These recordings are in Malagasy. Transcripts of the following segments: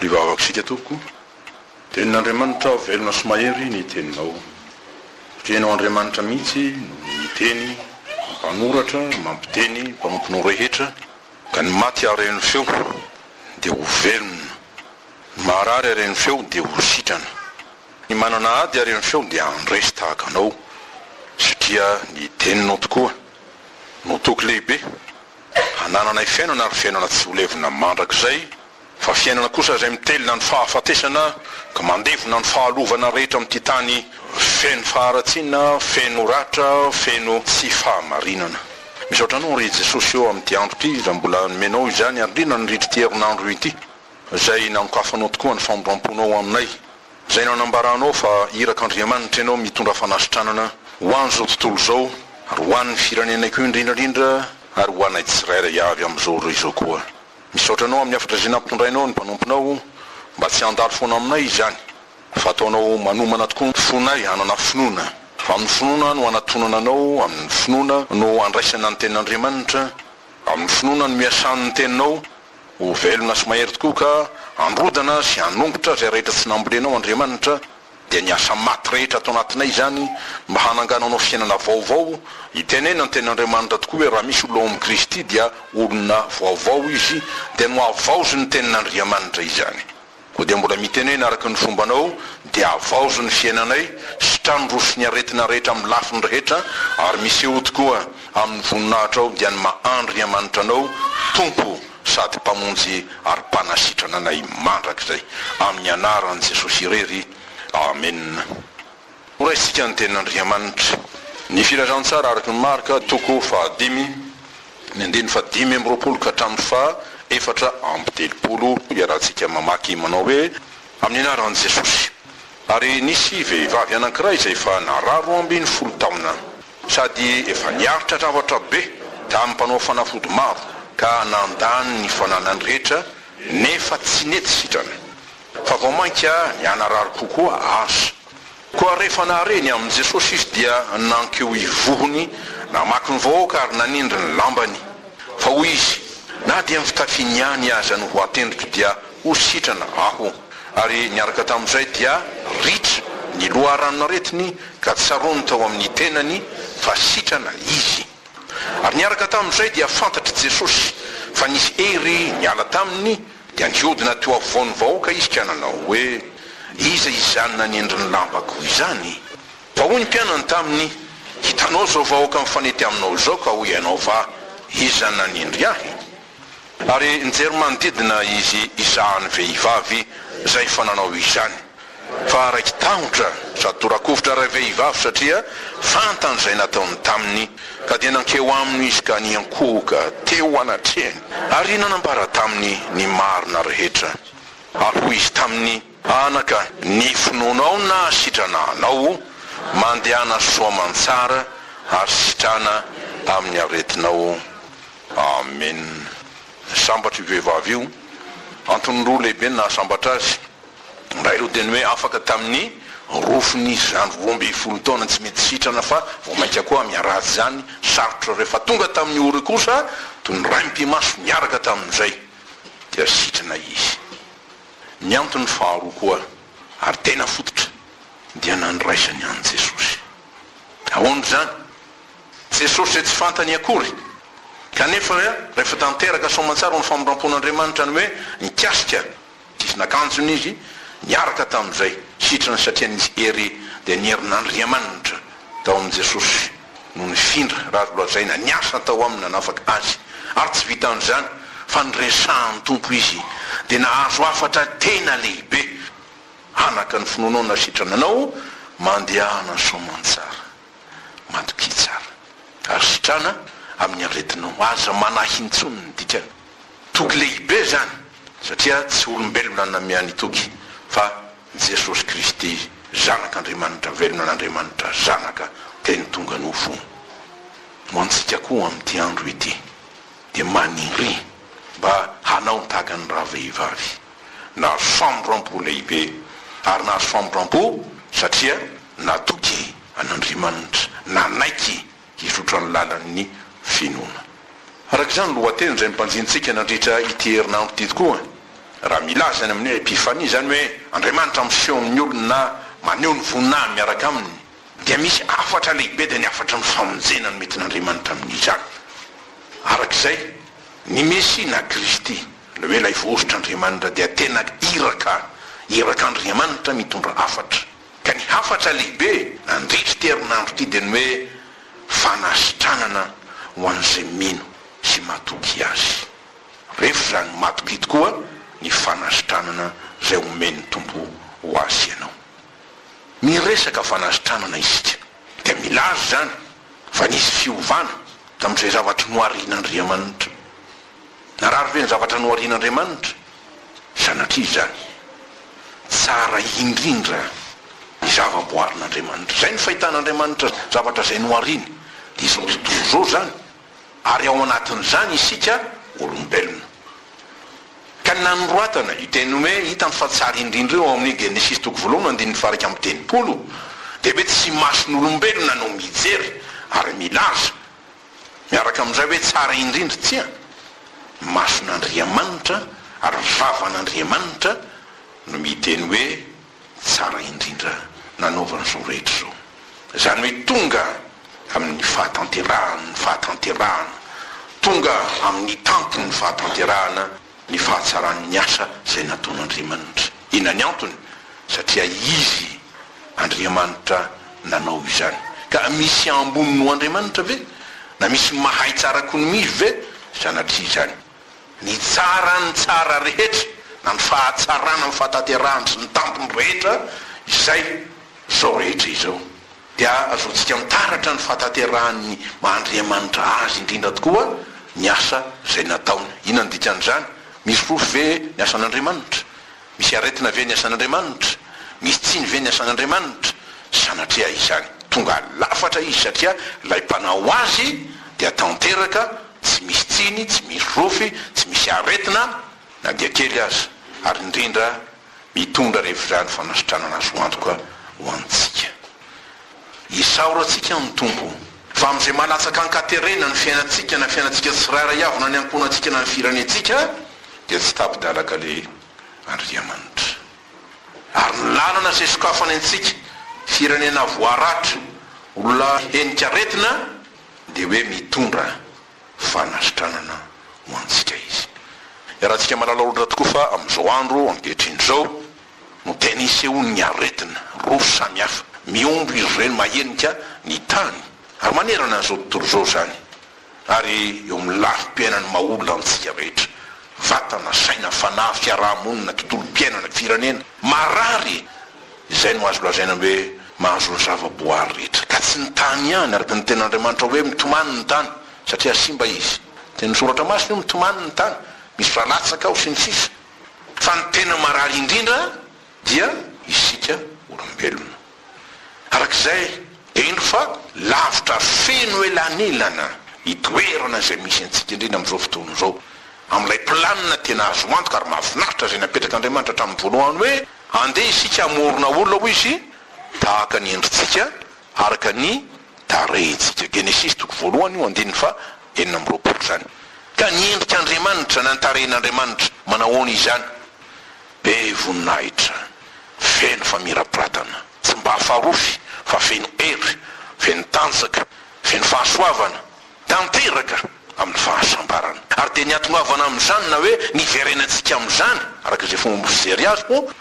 Hivavaka isika tompoko. Tenin'Andriamanitra velona sy mahery ny teninao. Satria ianao Andriamanitra mihitsy no miteny, mampanoratra, mampiteny mpanomponao rehetra. Ka ny maty haren'ny feo dia ho velona, ny marary haren'ny feo dia ho sitrana, ny manana ady haren'ny feo dia handresy tahaka anao, satria ny teninao tokoa no toky lehibe hanananay fiainana ary fiainana tsy ho levona mandrakizay. Fa fiainana kosa izay mitelina ny fahafatesana ka mandevona ny fahalovana rehetra amin'ity tany feno faharatsiana, feno ratra, feno tsy fahamarinana. Misaotra Anao ry Jesosy ô amin'ity andro ity raha mbola nomenao izany ary indrindra nandritra ity herinandro ity izay nanokafanao tokoa ny famindramponao aminay, izay nanambaranao fa irak'Andriamanitra Ianao mitondra fanasitranana ho an'izao tontolo izao ary ho an'ny firenenay koa indrindra indrindra ary ho anay tsirairay avy amin'izao ora izao koa. Misaotra anao amin'ny hafatra izay nampitondrainao ny mpanomponao mba tsy handalo foana aminay izany, fa ataonao manomana tokoa ny fonay hanana finoana, fa amin'ny finoana no anatonana anao, amin'ny finoana no andraisana ny tenin'Andriamanitra, amin'ny finoana no miasan'ny teninao ho velona sy mahery tokoa ka handrodana sy hanongotra izay rehetra tsy nambolenao Andriamanitra. Dia ny asa maty rehetra ato anatinay izany mba hanangananao fiainana vaovao, itenena ny tenin'Andriamanitra tokoa hoe raha misy olona ao amin'i Kristy dia olona vaovao izy, dia nohavaozin'ny tenin'Andriamanitra izany. Koa dia mbola mitenena araka ny fombanao dia havaozo ny fiainanay, sitrano roso ny aretina rehetra amin'ny lafiny rehetra ary misehoa tokoa amin'ny voninahitrao dia ny maha Andriamanitra anao Tompo sady Mpamonjy ary Mpanasitrana anay mandrakizay. Amin'ny anaran'i Jesosy irery. Amena. Horaisintsika ny Tenin'Andriamanitra. Ny Filazantsara araka ny Marka, toko fahadimy, ny andininy fahadimy amby 20 ka hatramin'ny faha 34. Iarahantsika mamaky manao hoe, Amin'ny anaran'i Jesosy. Ary nisy vehivavy anankiray izay efa narary 12 taona. Sady efa niaritra zavatra be tamin'ny mpanao fanafody maro ka nandany ny fananany rehetra nefa tsy nety sitrana, fa vao mainka nihanarary kokoa aza. Koa rehefa nahare ny amin'i Jesosy izy dia nankeo ivohony, namaky ny vahoaka ary nanindry ny lambany. Fa hoy izy, Na dia ny fitafiany ihany aza no ho atendriko dia ho sitrana aho. Ary niaraka tamin'izay dia ritra ny loharanon'aretiny ka tsaroany tao amin'ny tenany fa sitrana izy. Ary niaraka tamin'izay dia fantatr'i Jesosy fa nisy hery niala taminy dia nihodina teo afovoan'ny vahoaka izy ka nanao hoe, Iza izany nanendry ny lambako izany? Fa hoy ny mpianany taminy, Hitanao izao vahoaka mifanety aminao izao ka hoy ianao va, Iza nanendry ahy? Ary nijery manodidina izy hizaha ny vehivavy izay efa nanao izany. Fa raiki-tahotra sady tora-kovitra ravehivavy satria fantany izay nataony taminy, ka dia nankeo aminy izy ka niankohoka teo anatrehany, ary nanambara taminy ny marina rehetra. Ary hoy izy taminy, Anaka, ny finoanao nahasitrana anao, mandehana soa aman-tsara ary sitrana amin'ny aretinao. Amen. Sambatra io vehivavy io. Antony roa lehibe no nahasambatra azy. Iray aloha dia ny hoe afaka tamin'ny rofiny izy izany 12 taona tsy mety sitrana fa vao mainka koa miharatsy izany, sarotra rehefa tonga tamin'ny ory kosa toy ny raim-pimaso niaraka tamin'izay dia sitrana izy. Ny antony faharoa koa ary tena fototra dia nandraisany an'i Jesosy. Ahoana izany? Jesosy izay tsy fantany akory. Kanefa rehefa tanteraka soamantsara ny famindrampon'Andriamanitra ny hoe nikasika sisin'akanjony izy, niaraka tamin'izay sitrana satria nisy hery dia ny herin'Andriamanitra tao amin'i Jesosy no nifindra raha azo lazaina niasa tao aminy nanafaka azy. Ary tsy vitan'izany fa niresahan'ny Tompo izy dia nahazo hafatra tena lehibe, Anaka ny finoanao nasitrana anao, mandehana soamantsara. Matokia tsara ary sitrana amin'ny aretinao. Aza manahy intsony ny dikany. Toky lehibe izany satria tsy olombelona namea ny toky fa Jesosy Kristy Zanak'Andriamanitra velona an'Andriamanitra Zanaka Teny tonga nofo. Ho antsika koa amin'ity andro ity dia maniria mba hanao tahaka ny ravehivavy. Nahazo famindrampo lehibe ary nahazo famindrampo satria natoky an'Andriamanitra, nanaiky hizotra ny lalan'ny finoana. Araka izany, lohateny izay nobanjinintsika nandritra ity herinandro ity tokoa. Raha milaza izany amin'ny hoe Epifania, izany hoe Andriamanitra miseho amin'ny olony na maneho ny voninahiny miaraka aminy, dia misy hafatra lehibe dia ny hafatry ny famonjena no metin'Andriamanitra amin'izany. Araka izay, ny Mesia na Kristy, ilay hoe ilay voahosotr'Andriamanitra dia tena iraka, irak'Andriamanitra mitondra hafatra. Ka ny hafatra lehibe nandritra ity herinandro ity dia ny hoe fanasitranana ho an'izay mino sy matoky Azy. Ref izany matoky tokoa ny fanasitranana izay omen'ny Tompo ho azy sy ianao. Miresaka fanasitranana isika dia milaza izany fa nisy fiovana tamin'izay zavatra noharian'Andriamanitra. Narary ve ny zavatra noharian'Andriamanitra? Sanatria izany. Tsara indrindra ny zava-boarin'Andriamanitra. Izay no fahitan'Andriamanitra zavatra izay nohariny. Dia izao tontolo izao izany. Ary ao anatin'izany isika olombelona. Ka ny nanoratana io teny hoe hitany fa tsara indrindra io ao amin'ny Genesisy toko voalohany andininy faha-31 dia hoe tsy mason'olombelona no mijery ary milaza miaraka amin'izay hoe tsara indrindra, tsia, mason'Andriamanitra ary vavan'Andriamanitra no miteny hoe tsara indrindra nanaovana izao rehetra izao. Izany hoe tonga amin'ny fahatanterahan'ny fahatanterahana, tonga amin'ny tampon'ny fahatanterahana ny fahatsaran'ny asa izay nataon'Andriamanitra. Inona ny antony? Satria Izy Andriamanitra nanao izany. Ka misy ambony noho Andriamanitra ve? Na misy mahay tsara koa noho Izy ve? Sanatria izany. Ny tsara ny tsara rehetra, na ny fahatsarana ny fahatanterahany sy ny tampony rehetra, izay izao rehetra izao, dia azontsika mitaratra ny fahatanterahan'ny maha Andriamanitra Azy indrindra tokoa ny asa izay nataony. Inona no dikan'izany? Misy porofo ve ny asan'Andriamanitra? Misy aretina ve ny asan'Andriamanitra? Misy tsiny ve ny asan'Andriamanitra? Sanatria izany. Tonga lafatra izy satria ilay mpanao azy dia tanteraka, tsy misy tsiny, tsy misy rofy, tsy misy aretina na dia kely aza, ary indrindra mitondra rehefa izany fanasitranana azo antoka ho antsika. Isaorantsika ny Tompo fa amin'izay malatsaka an-katerena ny fiainantsika na fiainantsika tsirairay avy na ny ankohonantsika na ny firenentsika dia tsy tapi-dalaka le Andriamanitra. Ary ny lalana izay sokafany antsika, firenena voaratra, olona henika aretina, dia hoe mitondra fanasitranana ho antsika Izy. Iarahantsika mahalala olona tokoa fa amin'izao andro ankehitriny izao no tena isehoan'ny aretina roa samihafa. Mihombo izy ireny mahenika ny tany ary manerana an'izao tontolo izao izany. Ary eo amin'ny lafim-piainan'ny maha olona antsika rehetra, vatana, saina, fanahy, fiaraha-monina, tontolom-piainana, firenena, marary, izay no azo lazaina hoe mahazo ny zava-boary rehetra. Ka tsy ny tany ihany, araka ny tenin'Andriamanitra hoe mitomany ny tany, satria simba izy. Tenin'ny Soratra Masina io, mitomany ny tany, misy ra latsaka ao, sy ny sisa. Fa ny tena marary indrindra dia isika olombelona. Araka izay, dia indro fa lavitra feno elanelana ny toerana izay misy antsika indrindra amin'izao fotoana izao, amin'ilay planina tena azo antoka ary mahafinaritra izay napetrak'Andriamanitra hatramin'ny voalohany hoe, Andeha isika hamorona olona, hoy Izy, tahaka ny endritsika, araka ny tarehintsika. Genesisy toko voalohany io andininy faha 26 izany. Ka ny endrik'Andriamanitra na ny tarehin'Andriamanitra, manahoana izany? Be voninahitra, feno famirapiratana, tsy mba farofy fa feno hery, feno tanjaka, feno fahasoavana, tanteraka amin'ny fahasambarana. Ary dia ny hatongavana amin'izany na hoe ny hiverenantsika amin'izany, araka izay fomba fijery azy moa,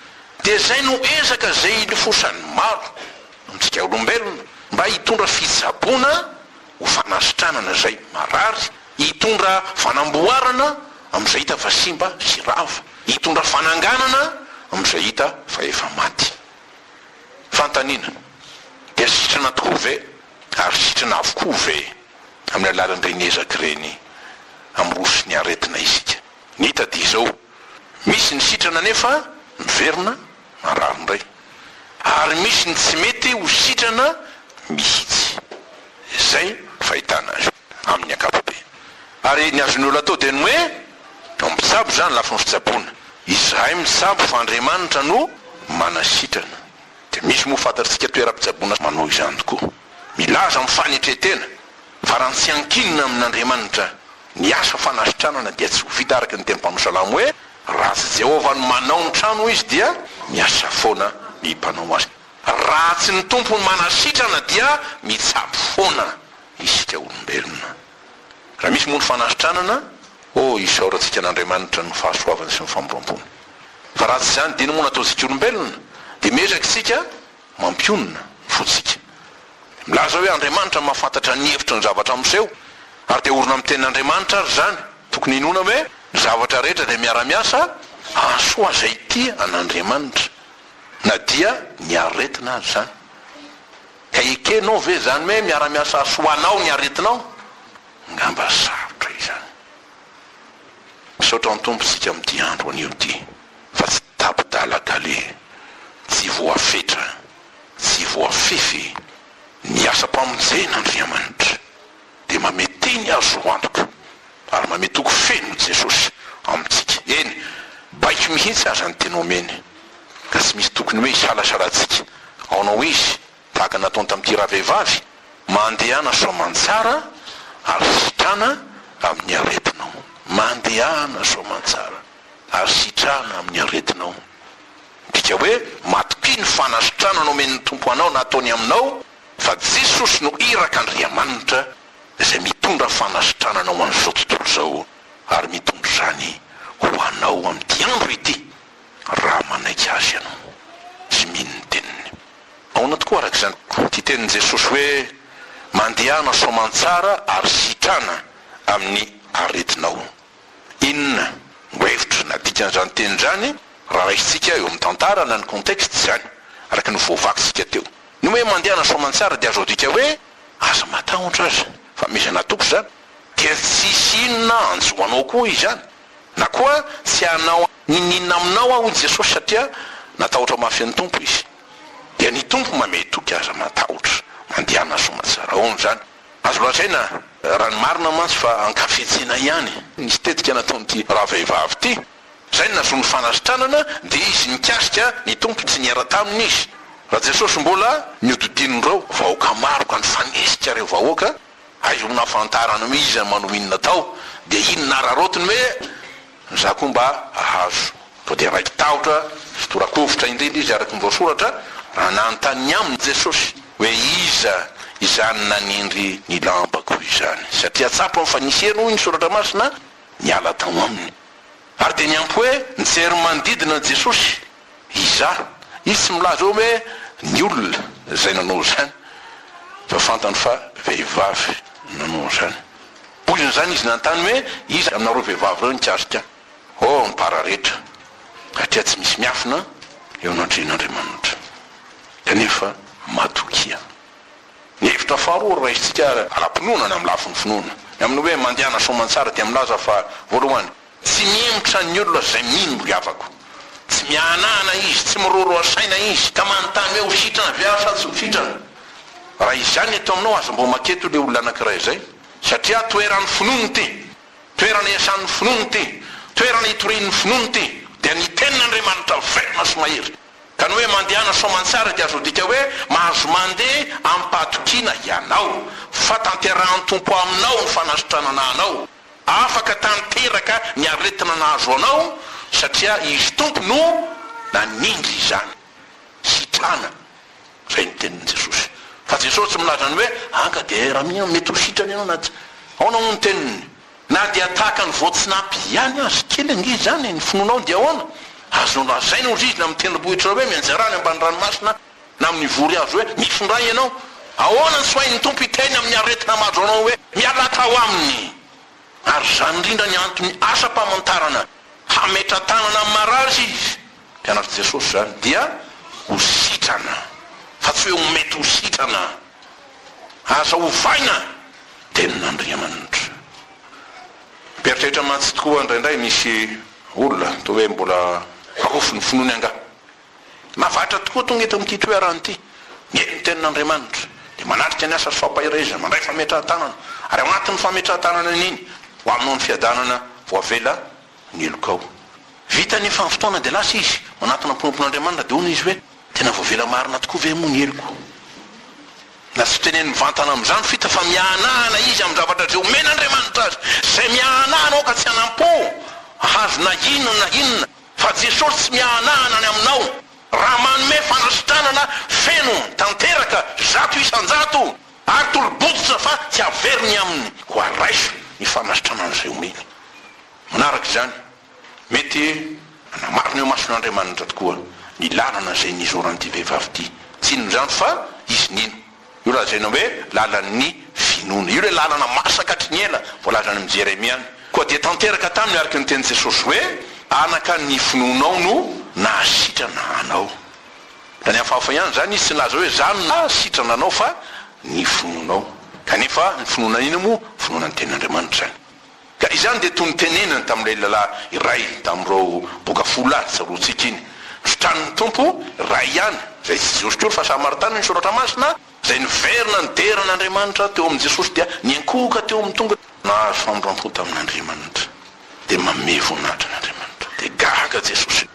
dia izay no ezaka izay ilofosan'ny maro amintsika olombelona mba hitondra fitsaboana ho fanasitranana izay marary, hitondra fanamboarana amin'izay hita fa simba sy rava, hitondra fananganana amin'izay hita fa efa maty. Fanontaniana, dia sitrana tokoa ve ary sitrana avokoa ve amin'ny alalan'ireny ezaka ireny amin'ny roso sy ny aretina isika? Ny hita dia izao, misy ny sitrana nefa miverina marary indray. Ary misy ny tsy mety ho sitrana mihitsy. Izay ny fahitana azy amin'ny ankapobeny. Ary ny azon'ny olona atao dia ny hoe, ny mpitsabo izany lafiny fitsaboana. Izahay mitsabo fa Andriamanitra no manasitrana. Dia misy moa fantatsika toeram-pitsaboana manao izany tokoa. Milaza amin'ny fanetren-tena fa raha tsy ankinina amin'Andriamanitra ny asa fanasitranana dia tsy ho vita araka ny tenin'ny mpanao salamo hoe. Raha tsy Jehovah no manao ny trano, hoy izy, dia miasa foana ny mpanao azy. Raha tsy ny Tompo no manasitrana dia mitsabo foana isika olombelona. Raha misy moa ny fanasitranana, oh, isaorantsika an'Andriamanitra ny fahasoavany sy ny famindram-pony. Fa raha tsy izany dia inona moa no ataontsika olombelona? Dia miezaka isika mampionona ny fontsika. Milaza hoe Andriamanitra mahafantatra ny hevitry ny zavatra miseho, ary dia orina amin'ny tenin'Andriamanitra ary izany. Tokony hinoana hoe ny zavatra rehetra dia miara-miasa hahasoa izay tia an'Andriamanitra, na dia ny aretina aza izany. Ka ekenao ve izany hoe miara-miasa hahasoa anao ny aretinao? Angamba sarotra izany. Misaotra ny Tompo isika amin'ity andro anio ity fa tsy tapi-dalan-kaleha, tsy voafetra, tsy voafefy ny asam-pamonjena Andriamanitra dia mamehy teny azo antoka ary mamehy toky feno Jesosy amintsika. Eny, baiko mihitsy aza ny teny omeny ka tsy misy tokony hoe hisalasalantsika. Aonao Izy, tahaka ny nataony tamin'ity ravehivavy, Mandehana soamantsara ary sitrana amin'ny aretinao. Mandehana soamantsara ary sitrana amin'ny aretinao. Midika hoe matokia ny fanasitranana omen'ny Tompo anao na ataony aminao fa Jesosy no irak'Andriamanitra izay mitondra fanasitranana ho an'izao tontolo izao ary mitondra izany ho anao amin'ity andro ity raha manaiky Azy ianao sy mino ny teniny. Ahoana tokoa araka izany ity tenin'i Jesosy hoe mandehana soamantsara ary sitrana amin'ny aretinao? Inona no hevitra na dikan'izany teny izany raha raisintsika eo amin'ny tantara na ny contexte izany, araka ny voavakintsika teo? Ny hoe mandehana soamantsara dia azo adika hoe aza matahotra aza fa mizana toky izany dia tsy hisy inona hanjo anao koa izany na koa tsy hanao n'inon'inona aminao aho hoy Jesosy satria natahotra mafy an'ny Tompo izy. Dia ny Tompo mamehy toky aza matahotra, mandehana soamantsara. Ahoana izany? Azo lazaina, raha ny marina mantsy fa ankafetsena ihany nisy tetika nataon'ity ravehivavy ity. Izay no nahazoany fanasitranana dia izy nikasika ny Tompo tsy niara taminy izy. Raha Jesosy mbola nihodidin'ireo vahoaka maro ka nifanesika ireo vahoaka, aiza ho nahafantarany hoe iza manao inona tao, dia iny nararaotiny hoe Za koa mba ahazo. Toa dia raiki-tahotra sy tora-kovitra indrindra izy araka ny voasoratra raha nanontany ny aminy Jesosy hoe iza izany nanindry ny lambako izany satria tsapany fa nisy hery hoy ny soratra masina niala tao aminy. Ary dia niampy hoe nijery manodidina Jesosy iza. Izy tsy milaza eo hoe ny olona izay nanao izany fa fantany fa vehivavy nanao izany. Poizina izany izy nanontany hoe iza aminareo vehivavy ireo nikasika Oh mipararetra satria tsy misy miafina eo anatrehan'Andriamanitra. Kanefa matokia. Ny hevitra faharoa raisintsika ara-pinoana na amin'ny lafiny finoana. Ny amin'ny hoe mandehana soamantsara dia milaza fa voalohany, tsy mihemotra ny olona izay mino ry havako. Tsy miahanahana izy, tsy miroroa saina izy ka manontany hoe ho sitrana ve aho sa tsy ho sitrana. Raha izany eto aminao aza mba maketo ilay olona anankiray izay satria toeran'ny finoana ity. Toerana iasan'ny finoana ity, toerana itorian'ny finoana ity, dia ny Tenin'Andriamanitra velona sy mahery. Ka ny hoe mandehana soamantsara dia azo adika hoe mahazo mandeha amim-pahatokiana ianao, fa tanterahan'ny Tompo aminao ny fanasitranana anao. Afaka tanteraka ny aretina nahazo anao satria Izy Tompo no nanindry izany. Sitrana. Izay ny tenin'i Jesosy. Fa Jesosy tsy milaza ny hoe, Anka dia raha mino mety ho sitrana ianao na tsy. Ahoana moa ny teniny? Na dia tahaka ny voatsinapy ihany aza, kely ange izany e, ny finoanao dia ahoana? Azonao lazaina hozy izy na amin'ny tendrombohitra hoe mianjera any ambany ranomasina na amin'ny vory hazo hoe mifindra ianao. Ahoana no tsy ho hain'ny Tompo hiteny amin'ny aretina mahazo anao hoe mialà tao aminy? Ary izany indrindra ny antony asam-pamantarana hametra-tanana amin'ny marary izy. Mpianatr'i Jesosy izany dia ho sitrana, fa tsy hoe ho mety ho sitrana. Aza ovaina Tenin'Andriamanitra. Mieritreritra mantsy tokoa indraindray misy olona toa hoe mbola rofy ny finoany angaha. Mahavatra tokoa tonga eto amin'ity toerana ity, mihaino ny Tenin'Andriamanitra, dia manatrika ny asa sy fampaherezana, mandray fametrahan-tanana, ary ao anatin'ny fametrahan-tanana iny, ho aminao ny fiadanana voavela ny helokao. Vita anefa ny fotoana dia lasa izy, manatona mpanompon'Andriamanitra dia hono izy hoe, tena voavela marina tokoa ve moa ny heloko? Na tsy teneno mivantana amin'izany fita fa miahanahana izy amin'ny zavatra izay omen'Andriamanitra azy. Izay miahanahana aoka tsy hanampo. Hahazo na inona na inona, fa Jesosy tsy miahanahana ny aminao raha manome fanasitranana feno, tanteraka, 100%, ary tolo-bototra fa tsy averiny aminy, koa raiso ny fanasitranana izay omeny. Manaraka izany, mety hanamarina eo imason'Andriamanitra tokoa ny lalana izay nizoran'ity vehivavy ity. Tsy inona izany fa izy nino. Io lazaina hoe lalan'ny finoana. Io ilay lalana masaka hatry ny ela voalaza any amin'i Jeremia any. Koa dia tanteraka taminy araka ny tenin'i Jesosy hoe, Anaka, ny finoanao no nahasitrana anao. Raha ny hafahafa ihany izany, izy tsy nilaza hoe izaho no nahasitrana anao fa ny finoanao. Kanefa ny finoana inona moa? Finoana ny tenin'Andriamanitra izany. Ka izany dia toy ny tenenany tamin'ilay lehilahy iray tamin'ireo boka folo lahy tsaroantsika iny. Nositranin'ny Tompo iray ihany, izay tsy Jiosy akory fa Samaritana ny Soratra Masina, izay niverina nidera an'Andriamanitra teo amin'i Jesosy dia niankohoka teo amin'ny tongony. Nahazo famindram-po tamin'Andriamanitra, dia manome voninahitra an'Andriamanitra. Dia gaga Jesosy.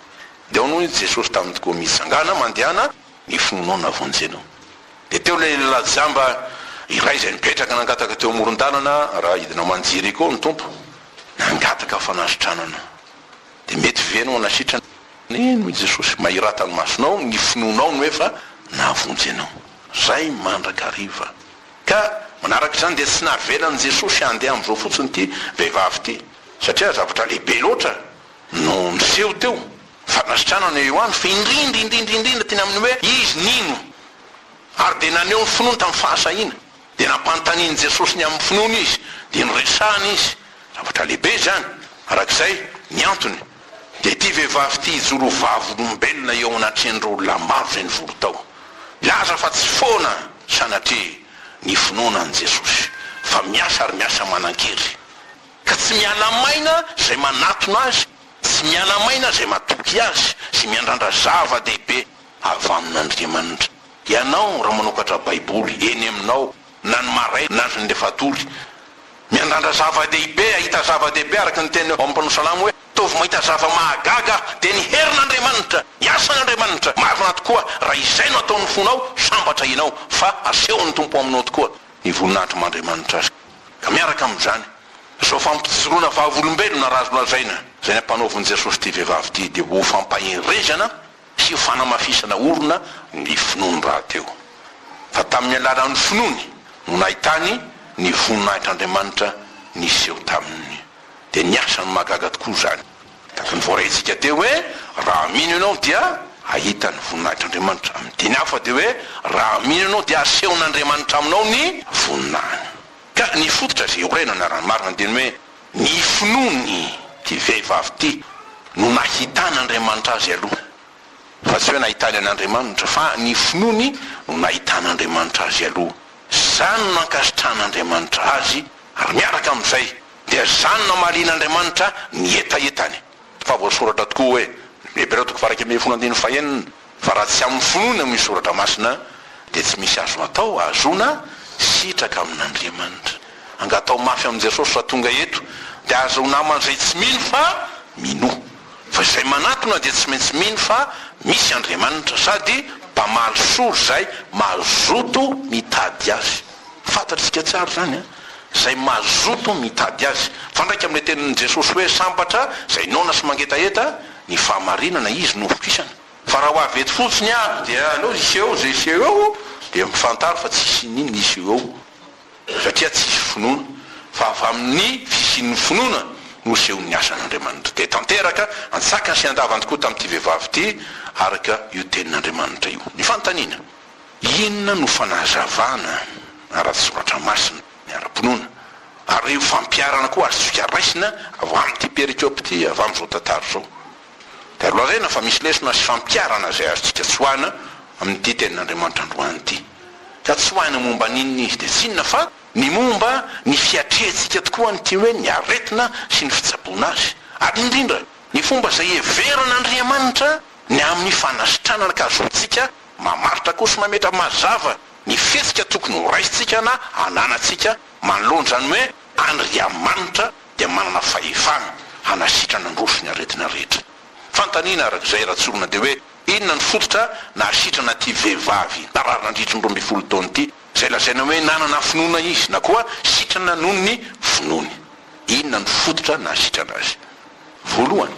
Dia hoy Jesosy taminy tokoa, Mitsangàna, mandehana, ny finoanao nahavonjy anao. Dia teo ilay lehilahy jamba iray izay nipetraka nangataka teo amoron-dalana raha hidina ho any Jeriko ny Tompo, nangataka fanasitranana. Dia mety ve ianao hanasitrana? Eny, hoy Jesosy, mahirata ny masonao, ny finoanao no efa nahavonjy anao. Izay mandrakariva. Ka manaraka izany dia tsy navelan'i Jesosy handeha amin'izao fotsiny ity vehivavy ity, satria zavatra lehibe loatra no niseho teo. Fanasitranana eo ihany fa indrindra indrindra indrindra teny amin'ny hoe izy nino ary dia naneho ny finoany tamin'ny fahasahiana. Dia nampanontanian'i Jesosy ny amin'ny finoany izy, dia noresahany izy. Zavatra lehibe izany. Araka izay, ny antony, dia ity vehivavy ity hijoro ho vavolombelona eo anatrehan'ireo olona maro izay nivory tao. Milaza fa tsy foana sanatria ny finoana an'i Jesosy, fa miasa ary miasa manan-kery. Ka tsy miala maina izay manatona Azy, tsy miala maina izay matoky Azy sy miandrandra zava-dehibe avy amin'Andriamanitra. Ianao raha manokatra Baiboly eny aminao na ny maraina na ny rehefa hatory, miandrandra zava-dehibe, hahita zava-dehibe araka ny teny ao amin'ny mpanao salamo hoe, Ataovy mahita zava-mahagaga aho, dia ny herin'Andriamanitra, ny asan'Andriamanitra. Marina tokoa, raha izay no ataon'ny fonao, sambatra ianao, fa asehon'ny Tompo aminao tokoa ny voninahitr'Andriamanitra azy. Ka miaraka amin'izany, izao fampijoroana vavolombelona raha azo lazaina, izay nampanaovin'i Jesosy ity vehivavy ity, dia ho fampaherezana sy ho fanamafisana orina ny finoany rahateo. Fa tamin'ny alalan'ny finoany no nahitany ny voninahitr'Andriamanitra niseho taminy. Dia ny asany mahagaga tokoa izany. Araka ny voaraintsika teo hoe, raha mino ianao dia hahita ny voninahitr'Andriamanitra. Amin'ny teny hafa dia hoe, raha mino ianao dia hasehon'Andriamanitra aminao ny voninahiny. Ka ny fototra izay iorenana raha ny marina dia ny hoe, ny finoany ity vehivavy ity no nahitan'Andriamanitra azy aloha. Fa tsy hoe nahitany an'Andriamanitra, fa ny finoany no nahitan'Andriamanitra azy aloha. Izany no nankasitrahan'Andriamanitra azy, ary miaraka amin'izay, Dia izany namalian'Andriamanitra ny hetahetany. Fa voasoratra tokoa hoe, Hebreo toko faha-11 andininy fahenina, fa raha tsy amin'ny finoana no soratra masina, dia tsy misy azo atao ahazoana sitraka amin'Andriamanitra. Angatao mafy amin'i Jesosy raha tonga eto, dia aza ho naman'izay tsy mino fa minoa. Fa izay manatona dia tsy maintsy mino fa misy Andriamanitra, sady mpamaly soa izay mazoto mitady Azy. Fantatsika tsara izany an! Izay mazoto mitady Azy. Mifandraika amin'ilay tenin'i Jesosy hoe sambatra izay noana sy mangetaheta ny fahamarinana, izy no vokisana. Fa raha ho avy eto fotsiny aho dia aleo hiseho izay hiseho eo, dia mifantaro fa tsy hisy n'inona hiseho eo. Satria tsisy finoana, fa avy amin'ny fisian'ny finoana no asehon'ny asan'Andriamanitra. Dia tanteraka antsakany sy andavany tokoa tamin'ity vehivavy ity araka io tenin'Andriamanitra io. Ny fanontaniana, Inona no fanazavana ara-tsoratra masina, ny ara-pinoana, ary io fampiharana koa azontsika raisina avy amin'ity perikope ity, avy amin'izao tantara izao? Dia azo lazaina fa misy lesona sy fampiharana izay azontsika tsoahina amin'ity tenin'Andriamanitra androany ity. Ka tsoahina momba ny inona izy? Dia tsy inona fa ny momba ny fiatrehantsika tokoa an'ity hoe ny aretina sy ny fitsaboana azy, ary indrindra ny fomba izay heveran'Andriamanitra ny amin'ny fanasitranana ka azontsika mamaritra koa sy mametra mazava ny fihetsika tokony horaisintsika na hananantsika manoloana izany hoe Andriamanitra dia manana fahefana hanasitrana ny roso ny aretina rehetra. Fanontaniana araka izay raha tsorina dia hoe inona ny fototra nahasitrana ity vehivavy narary nandritry ny 12 taona ity izay lazaina hoe nanana finoana izy na koa sitrana noho ny finoany? Inona no fototra nahasitrana azy? Voalohany,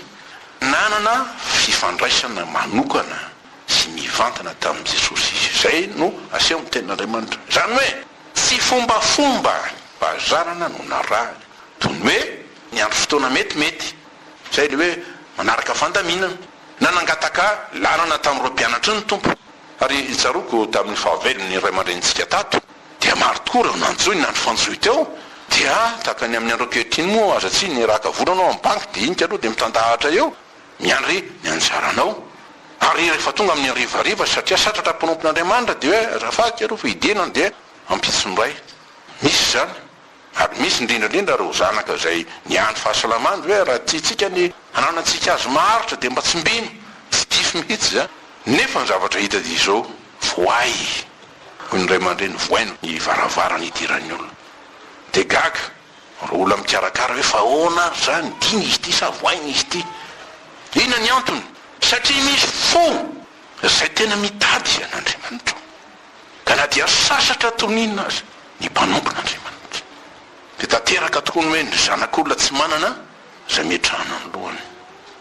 nanana fifandraisana manokana sy mivantana tamin'i Jesosy izy. Izay no asehon'ny Tenin'Andriamanitra. Izany hoe, tsy fombafomba fahazarana no narahiny, toy ny hoe niandry fotoana metimety, izay ilay hoe manaraka fandaminana, na nangataka lalana tamin'ireo mpianatry ny Tompo. Ary tsaroako tamin'ny fahavelon'ny ray aman-drenintsika tato, dia maro tokoa ireo nanjohy na nifanjohy teo, dia tahaka ny amin'ny andro ankehitriny moa aza tsy ny raka vola anao amin'ny banky dia iny aloha dia mitandahatra eo, miandry ny anjaranao. Ary rehefa tonga amin'ny harivariva satria satratra mpanompon'Andriamanitra dia hoe azafady aloha fa hidina dia ampitso indray. Misy izany. Ary misy indrindra indrindra ireo zanaka izay niandry fahasalamana hoe raha tiantsika ny hananantsika azy maharitra dia mba tsimbino, tsy dify mihitsy izany. Nefa ny zavatra hita dia izao, voay, hoy ny ray aman-dreny, voay ny varavarana hidiran'ny olona. Dia gaga ireo olona mikarakara hoe fa ahoana ary izany, dina izy ity sa voaina izy ity? Inona ny antony? Satria misy fo izay tena mitady an'Andriamanitra ao. Ka na dia sasatra toy ny inona aza ny mpanompon'Andriamanitra, dia tanteraka tokoa ny hoe ny Zanak'olona tsy manana izay ametrahana ny lohany.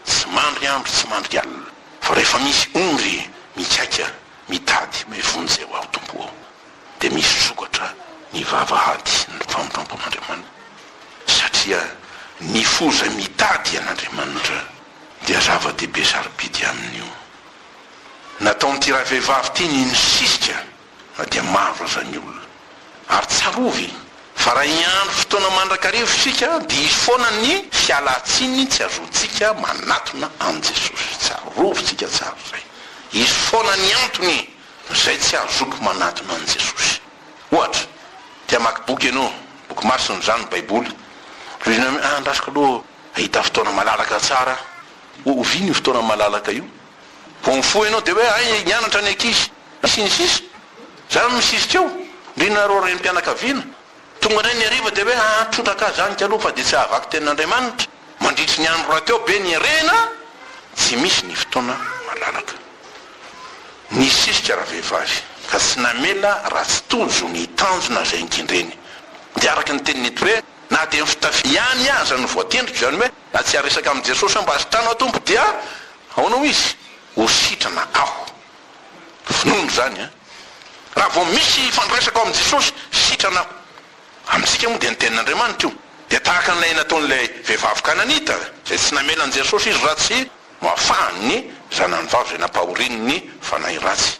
Tsy mandry andro, tsy mandry alina, fa rehefa misy ondry mikaika mitady hoe vonjeo aho Tompo ô, dia misokatra ny vavahady ny famindrampon'Andriamanitra, satria ny fo izay mitady an'Andriamanitra dia zava-dehibe sarobidy aminy io. Nataon'ity ravehivavy ity ny nisisika na dia maro aza ny olona. Ary tsarovy fa raha hiandry fotoana mandrakariva isika dia hisy foana ny fialan-tsiny tsy azontsika manatona an'i Jesosy. Tsarovintsika tsara izay. Hisy foana ny antony izay tsy azoko manatona an'i Jesosy. Ohatra, te hamaky boky ianao, boky masina izany ny Baiboly. Tohizina hoe, ah, andrasako aloha hahita fotoana malalaka tsara aho. Oviana io fotoana malalaka io? Vao mifoha ianao dia hoe hay nianatra ny ankizy sy ny sisa Zany misisika eo, indrindra nareo renim-pianakaviana. Tonga indray ny hariva dia hoe aa trotraka ahy zany kaloha fa dia tsy hahavaky tenin'Andriamanitra. Mandritry ny andro rahateo be ny harena, tsy misy ny fotoana malalaka. Nisisika ravehivavy ka tsy namela raha tsy tojo ny tanjona izay nikendreny. Dia araka ny teniny eto hoe na dia ny fitafy ihany aza no voatendriko, izany hoe na tsy haresaka amin'i Jesosy aho mba sitrano aho Tompo dia Ahoana hoy izy? Ho sitrana aho. Finoana izany an! Raha vao misy ifandraisako amin'i Jesosy, sitrana aho. Amintsika moa dia ny Tenin'Andriamanitra io. Dia tahaka an'ilay nataon'ilay vehivavy Kananita, izay tsy namela an'i Jesosy izy raha tsy noafahany ny zanany vavy izay nampahorian'ny fanahy ratsy.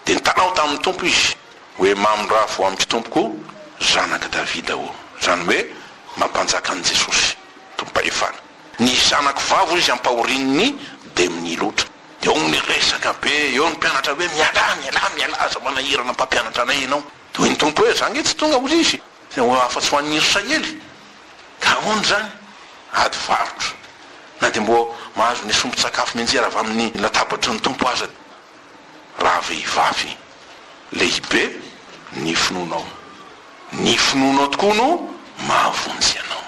Dia nitalaho tamin'ny Tompo izy, hoe, Mamindrafo amiko Tompoko, zanak'i Davida ô. Izany hoe, mampanjaka an'i Jesosy, Tompom-pahefana. Ny zanako vavy hoy izy ampahorian'ny demonia loatra. Dia ao ny resaka be, eo ny mpianatra hoe, Mialà, mialà, mialà, aza manahirana mpampianatra anay ianao. Dia hoy ny Tompo hoe, Za ange tsy tonga, hoy izy, afa-tsy ho an'ny Israely. Ka ahoana izany? Ady varotra. Na dia mbo mahazo ny sombin-tsakafo mianjera avy amin'ny latabatry ny Tompo aza. Raha vehivavy lehibe ny finoanao. Ny finoanao tokoa no mahavonjy anao.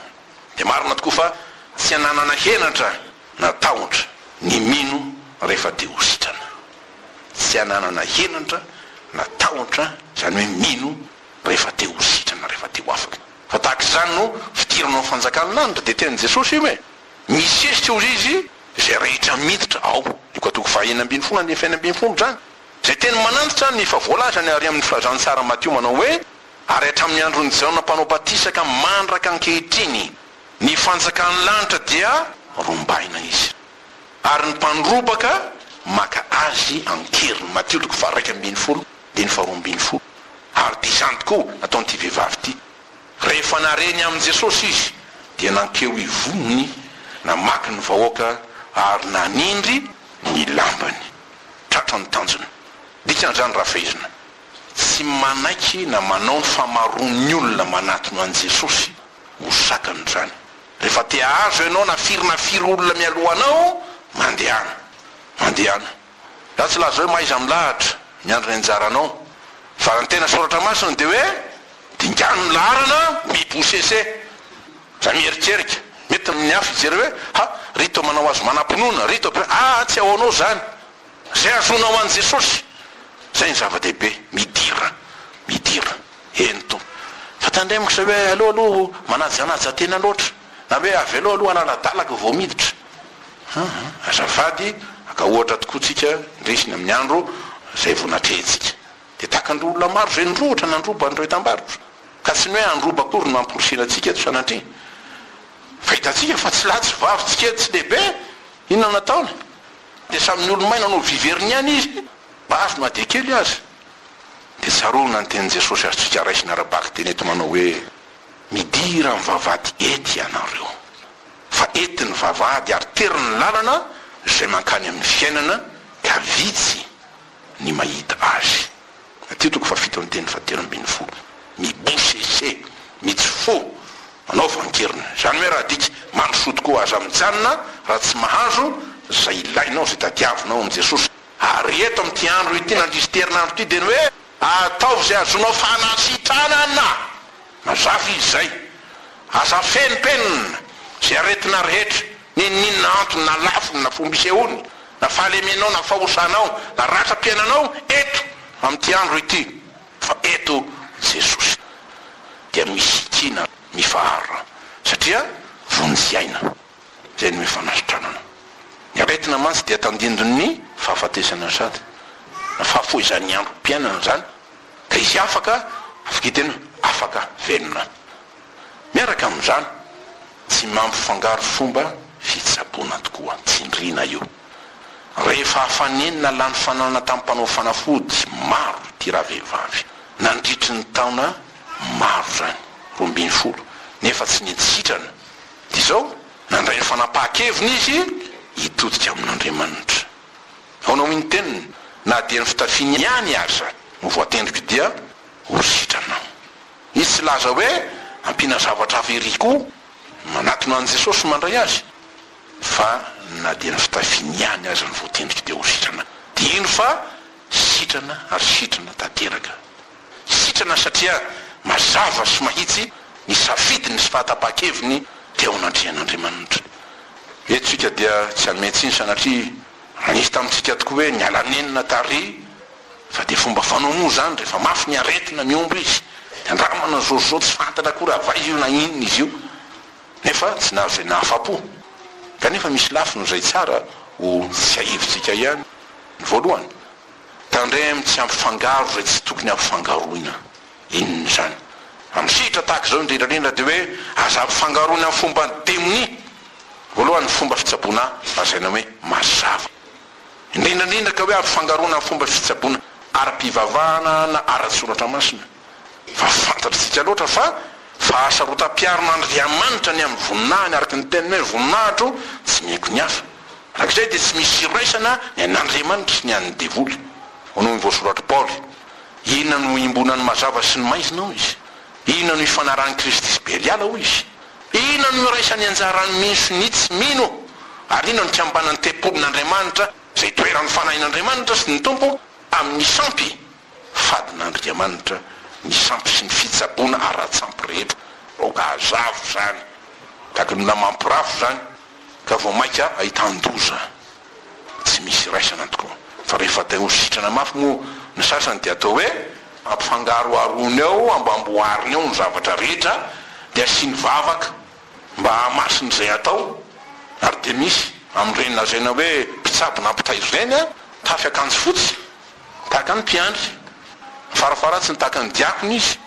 Dia marina tokoa fa tsy ananana henatra na tahotra ny mino rehefa te ho sitrana. Tsy ananana henatra na tahotra izany hoe mino rehefa te ho sitrana, rehefa te ho afaka. Fa tahaka izany no fidirana ao amin'ny fanjakan'ny lanitra. Dia tenin'i Jesosy io e! Misesika hozy izy izay rehetra miditra ao. Lioka toko faha 16 andininy faha 16 izany. Izay teny manantitra ny efa voalazany ary amin'ny filazantsara Matio manao hoe, Ary hatramin'ny andron'i Jaona mpanao batisa ka mandraka ankehitriny, ny fanjakan'ny lanitra dia rombahina izy, ary ny mpandrobaka maka azy an-keriny. Matio toko faha 11 andininy faha 12. Ary dia izany tokoa nataon'ity vehivavy ity. Rehefa nahare ny amin'i Jesosy izy, dia nankeo ivoniny, namaky ny vahoaka ary nanindry ny lambany. Tratra ny tanjona. Dikan'izany raha fehezina, tsy manaiky na manao ny famaroan'ny olona manatona an'i Jesosy ho sakana izany. Rehefa te hahazo ianao na firy na firy olona mialoha anao, mandehana. Mandehana. Za tsy laza hoe mahaiza milahatra, miandry ny anjaranao. Fa ny tena soratra masina dia hoe dingano ny laharana, mibosese. Za mieritrerika, mety ny hafa hijery hoe ha, ry toa manao azy manam-pinoana, ry toa, aa tsy ahoanao zany. Zay azonao an'i Jesosy, zay ny zava-dehibe, midira, midira, eny Tompo. Fa tandremako sao hoe aleo aloha manajanaja tena loatra, na hoe avelao aloha halaladalaka vao miditra. Aa, azafady, haka ohatra tokoa tsika, indrisy ny amin'ny andro izay vao natrehintsika. Dia tahaka an'ireo olona maro izay nirohotra nandroba an'ireo entam-barotra. Ka tsy ny hoe handroba akory no amporisihina antsika eto sanatria. Fa hitantsika fa tsy lahy tsy vavy, tsy kely tsy lehibe, inona no nataony? Dia samy niolomay nanao vy veriny ihany izy, mba azo na dia kely aza. Dia tsaroana ny tenin'i Jesosy azontsika raisina ara-bakiteny eto manao hoe, Midira amin'ny vavahady ety ianareo. Fa ety ny vavahady ary tery ny lalana izay mankany amin'ny fiainana ka vitsy ny mahita azy. Matio toko fahafito andininy fahatelo ambin'ny folo. Mibosese, mitsifo, manaova an-keriny. Izany hoe raha adika, mandrosoa tokoa, aza mijanona raha tsy mahazo izay ilainao, izay tadiavinao amin'i Jesosy. Ary eto amin'ity andro ity, nandritra ity herinandro ity, dia ny hoe, ataovy izay azonao fanasitranana! Mazava izy izay. Aza afenimpenina izay aretina rehetra, n'inon'inona antony na lafiny na fomba isehoany, na fahalemenao na fahosanao na ratram-piainanao eto amin'ity andro ity, fa eto Jesosy dia misikina mifahara satria vonjy aina. Izay no hoe fanasitranana. Ny aretina mantsy dia tandindon'ny fahafatesana sady na fahafohizan'ny androm-piainana izany. Ka izy afaka, afaka hiteny hoe afaka velona. Miaraka amin'izany, tsy mampifangaro fomba fitsaboana tokoa, tsindriana io. Rehefa afa-nenina lany fananana tamin'ny mpanao fanafody maro ity ravehivavy, nandritry ny taona maro izany, 12, nefa tsy nety sitrana, dia izao, nandray ny fanapahan-keviny izy hitodika amin'Andriamanitra. Ahoana hoy ny teniny? Na dia ny fitafiany ihany aza no voatendriko dia ho sitrana aho. Izy tsy laza hoe ampiana zavatra hafa ery koa manatona an'i Jesosy mandray azy fa na dia ny fitafiany ihany aza no voatendriko dia ho sitrana. Dia ino fa sitrana ary sitrana tanteraka. Sitrana satria mazava sy mahitsy ny safidiny sy fahatapahan-keviny teo anatrehan'Andriamanitra. Eto isika dia tsy hanome tsiny sanatria raha nisy tamintsika tokoa hoe niala nenina tary fa dia fomba fanao moa izany rehefa mafy ny aretina mihombo izy dia andramana zao zao tsy fantatra akory avy aiza io na inona izy io nefa tsy nahazo izay nahafapo kanefa misy lafiny izay tsara ho tsiahivintsika ihany. Ny voalohany, tandremo tsy hampifangaro izay tsy tokony hampifangaroina. Inona izany? Amin'ny sehatra tahaka izao indrindra indrindra dia hoe aza ampifangaroina amin'ny fomban'ny demonia. Voalohany ny fomba fitsaboana lazaina hoe mazava. Indrindra indrindra ka hoe ampifangaroina amin'ny fomba fitsaboana ara-pivavahana na ara-tsoratra masina. Fa fantatr'tsika loatra fa fahasarotam-piaron'Andriamanitra ny amin'ny voninahiny araka ny teniny hoe voninahitro tsy mihaiko ny hafa. Araka izay dia tsy misy iraisana ny an'Andriamanitra sy ny an'ny devoly. Hoy ny voasoratr'i Paoly. Inona no iombonan'ny mazava sy ny maizina, hoy izy? Inona no ifanarahan'i Kristy sy Beliala, hoy izy? Inona no iraisan'ny anjaran'ny mino sy ny tsy mino? Ary inona no ikambanan'ny tempolin'Andriamanitra, izay itoeran'ny Fanahin'Andriamanitra sy ny Tompo, amin'ny sampy? Fadin'Andriamanitra ny sampy sy ny fitsaboana ara-tsampy rehetra. Aoka hazava izany. Tahaka ny olona mampirafy izany, ka vao mainka ahitan-doza. Tsy misy iraisana tokoa. Fa rehefa te ho sitrana mafy moa ny sasany dia atao hoe ampifangaroharoany ao, ambamboariny ao ny zavatra rehetra dia asiany vavaka mba hahamasina izay atao. Ary dia misy amin'ireny lazaina hoe mpitsabo na mpitaiza ireny mitafy akanjo fotsy tahaka ny mpiandry. Farafaharatsiny tahaka ny diakona izy.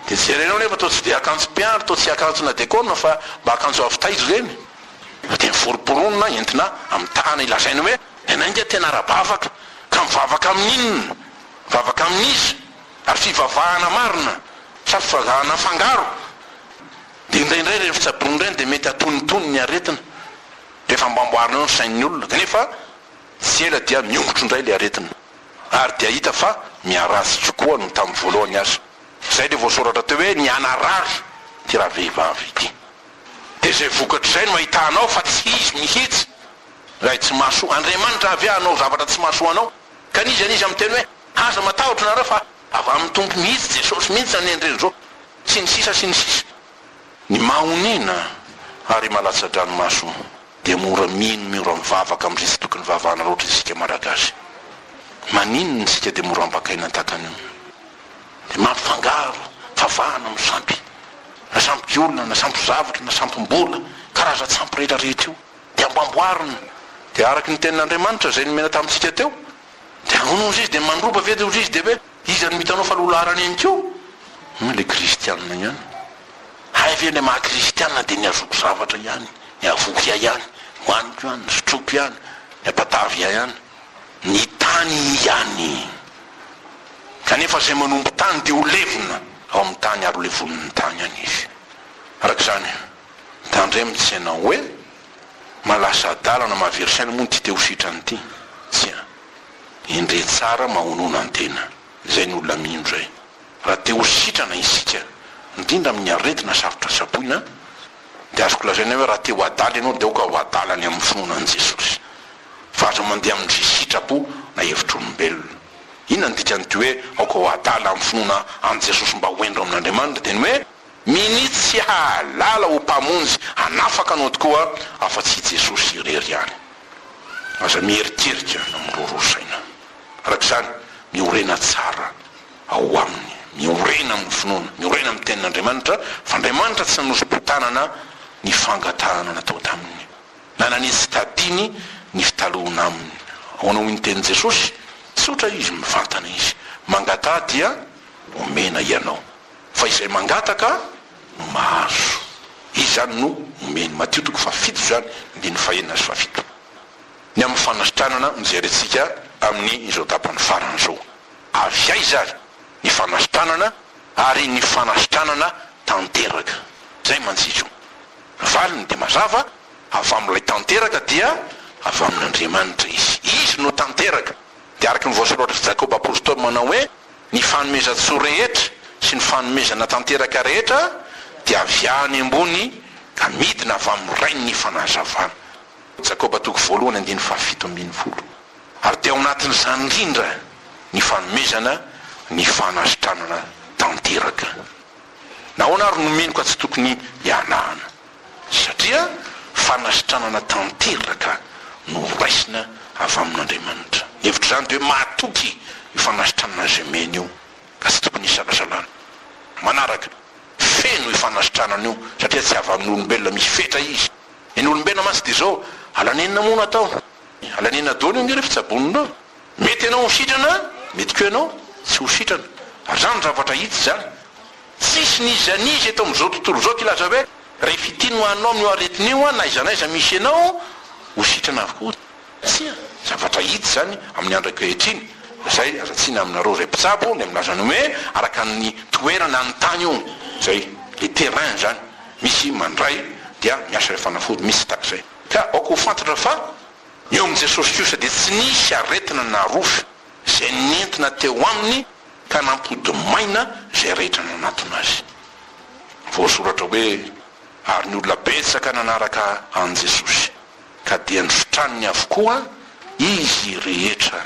Dia jerenao nefa toa tsy dia akanjo mpiandry, toa tsy akanjona dekona fa mba akanjo avy taiza ireny. Fa dia miforomporonina entina amitahana ilazaina hoe ny anay ange tena ara-bavaka ka mivavaka amin'inona? Mivavaka amin'iza? Ary fivavahana marina sa fivavahana afangaro? Dia indraindray ireny fitsaboana ireny dia mety hatonitony ny aretina rehefa ambamboarina eo ny sain'ny olona kanefa tsy ela dia miongotra indray ilay aretina ary dia hita fa miharatsy kokoa noho tamin'ny voalohany aza. Izay ilay voasoratra teo hoe nihanarary ity ravehivavy ity. Dia izay vokatra izay no ahitanao fa tsy izy mihitsy ilay tsy mahasoa. Andriamanitra avy hanao zavatra tsy mahasoa anao. Ka n'iza n'iza miteny hoe aza matahotra nareo fa avy amin'ny Tompo mihitsy, Jesosy mihitsy nanendry an'izao. Sy ny sisa sy ny sisa. Ny mahonena ary malatsa-dranomaso dia mora mino, mora mivavaka amin'izay tsy tokony vavahana loatra isika Malagasy. Maninona isika dia mora ambakaina tahaka an'io? Dia mampifangaro favahana amin'ny sampy. Na sampy olona, na sampy zavatra, na sampim-bola, karazan-tsampy rehetra rehetra io. Dia amboamboarina. Dia araka ny tenin'Andriamanitra izay nomena tamintsika teo, dia ahoana hozy izy? Dia mandroba ve dia hozy izy dia hoe iza no hitanao fa lolaharana eny koa? Hum, ilay kristianina ihany. Hay ve ilay maha kristianina dia ny hazoako zavatra ihany, ny havoky ahy ihany, ny hohaniko ihany, ny sotroiko ihany, ny hampatavy ahy ihany. Ny tany ihany. Kanefa izay manompo tany dia ho levona ao amin'ny tany ary ho levonin'ny tany ihany izy. Araka izany, tandremo tsy ianao hoe mahalasa adala na mahavery saina moa ity te ho sitrana ity. Tsia. Endre tsara mahonona ny tena. Izay ny olona mino izay. Raha te ho sitrana isika, indrindra amin'ny aretina sarotra tsaboina, dia azoko lazaina hoe raha te ho adala ianao dia aoka ho adala ny amin'ny finoana an'i Jesosy. Fa aza mandeha amin'izay sitrapo na hevitr'olombelona. Inona no dikan'ity hoe aoka ho adala amin'ny finoana an'i Jesosy mba ho hendry ao amin'Andriamanitra? Dia ny hoe minia tsy hahalala ho Mpamonjy hanafaka anao tokoa afa-tsy i Jesosy irery ihany. Aza miherikerika na miroroa saina. Araka izany, miorena tsara ao aminy, miorena amin'ny finoana, miorena amin'ny Tenin'Andriamanitra, fa Andriamanitra tsy nanosi-botanana ny fangatahana natao taminy, na nanitsy tadiny ny fitaloana aminy. Ahoana hoy ny tenin'i Jesosy? Tsotra izy, mivantana izy, Mangataha dia omena ianao, fa izay mangataka no mahazo. Izy izany no omeny. Matio toko fahafito izany, andininy fahenina sy fahafito. Ny amin'ny fanasitranana no jerentsika amin'ny izao tapany farany izao. Avy aiza ary ny fanasitranana ary ny fanasitranana tanteraka? Izay mantsy izy io. Ny valiny dia mazava, avy amin'ilay tanteraka dia avy amin'Andriamanitra izy. Izy no tanteraka. Dia araka ny voasoratr'i Jakoba apostoly manao hoe, Ny fanomezan-tsoa rehetra sy ny fanomezana tanteraka rehetra dia avy any ambony ka midina avy amin'ny Rain'ny fanazavana. Jakoba toko voalohany andininy fahafito ambin'ny folo. Ary dia ao anatin'izany indrindra ny fanomezana ny fanasitranana tanteraka. Nahoana ary no mino ka tsy tokony hianahana? Satria fanasitranana tanteraka no raisina avy amin'Andriamanitra. Ny hevitr'izany dia hoe mahatoky io fanasitranana izay omeny io, ka tsy tokony hisalasalana. Manaraka, feno io fanasitranana io, satria tsy avy amin'olombelona misy fetra izy. Ny olombelona mantsy dia izao, alanenina moa no atao. Alanenina daholo ange ireo fitsaboana ireo. Mety ianao ho sitrana, mety koa ianao tsy ho sitrana. Ary izany zavatra hita izany. Tsisy n'iza n'iza eto amin'izao tontolo izao kilaza hoe rehefa ity no haninao amin'io aretina io an, na aiza na aiza misy ianao, ho sitrana avokoa. Tsia, zavatra hita izany amin'ny andro ankehitriny. Izay aza tsiny aminareo izay mpitsabo dia milaza ny hoe araka ny toerana ny tany io, izay le terrain izany, misy mandray dia miasa ilay fanafody, misy tsy tahaka izay. Ka aoka ho fantatra fa eo amin'i Jesosy kosa dia tsy nisy aretina na rofy izay nentina teo aminy ka nampody maina izay rehetra nanatona azy. Voasoratra hoe, Ary ny olona betsaka nanaraka an'i Jesosy, ka dia nositraniny avokoa izy rehetra.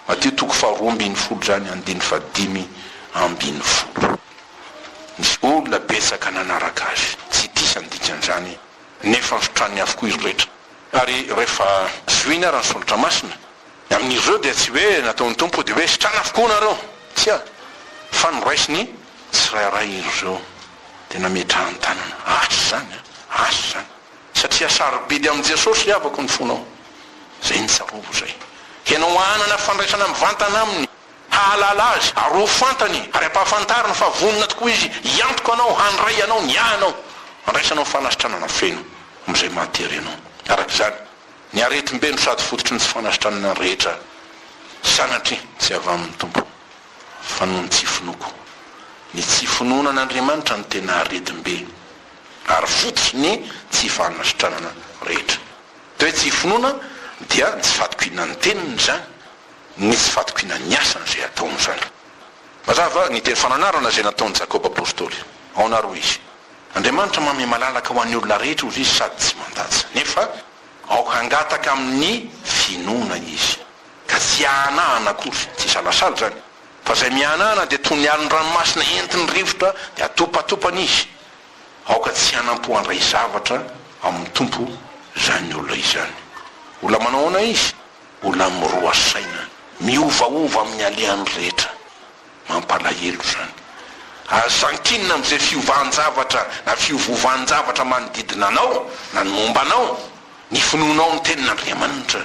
Matio toko faharoa ambin'ny folo izany, andininy fahadimy ambin'ny folo. Nisy olona betsaka nanaraka azy. Tsy hita isa ny dikan'izany, nefa nositraniny avokoa izy rehetra. Ary rehefa zohina ary ny soratra masina, Ny amin'ireo dia tsy hoe nataon'ny Tompo dia hoe sitrana avokoa nareo, tsia, fa noraisiny tsirairay ireo dia nametrahany tanana. Asa izany an, asa izany. Satria sarobidy amin'i Jesosy ry havako ny fonao. Izay no tsarovy izay. Ianao hanana fandraisana mivantana Aminy, hahalala Azy, ary ho fantany, ary hampahafantariny fa vonona tokoa Izy hiantoka anao, handray anao, ny anao, handraisanao fanasitranana feno amin'izay mahatery anao. Araka izany, Ny aretim-be no sady fototry ny tsy fanasitranana ny rehetra sanatria tsy avy amin'ny Tompo fa noho ny tsy finoako. Ny tsy finoana an'Andriamanitra no tena aretim-be ary fototry ny tsy fanasitranana rehetra. Ny hoe tsy finoana dia ny tsy fatokiana ny teniny izany, ny tsy fatokiana ny asany izay ataony izany. Mazava ny teny fananarana izay nataon'i Jakoba Apostoly. Aona ary hoy izy? Andriamanitra manome malalaka ho an'ny olona rehetra hozy izy sady tsy mandatsa. Nefa aoka hangataka amin'ny finoana izy, ka tsy hiahanahana akory, tsy hisalasala izany, fa izay miahanahana dia toy ny alon-dranomasina entin'ny rivotra dia atopatopana izy. Aoka tsy hanampo handray zavatra amin'ny Tompo izany olona izany. Olona manao ahoana izy? Olona miroa saina, miovaova amin'ny alehany rehetra. Mampalahelo izany. Aza ankinina amin'izay fiovan-javatra na fiovovan-javatra manodidina anao na ny momba anao. Ny finoanao ny Tenin'Andriamanitra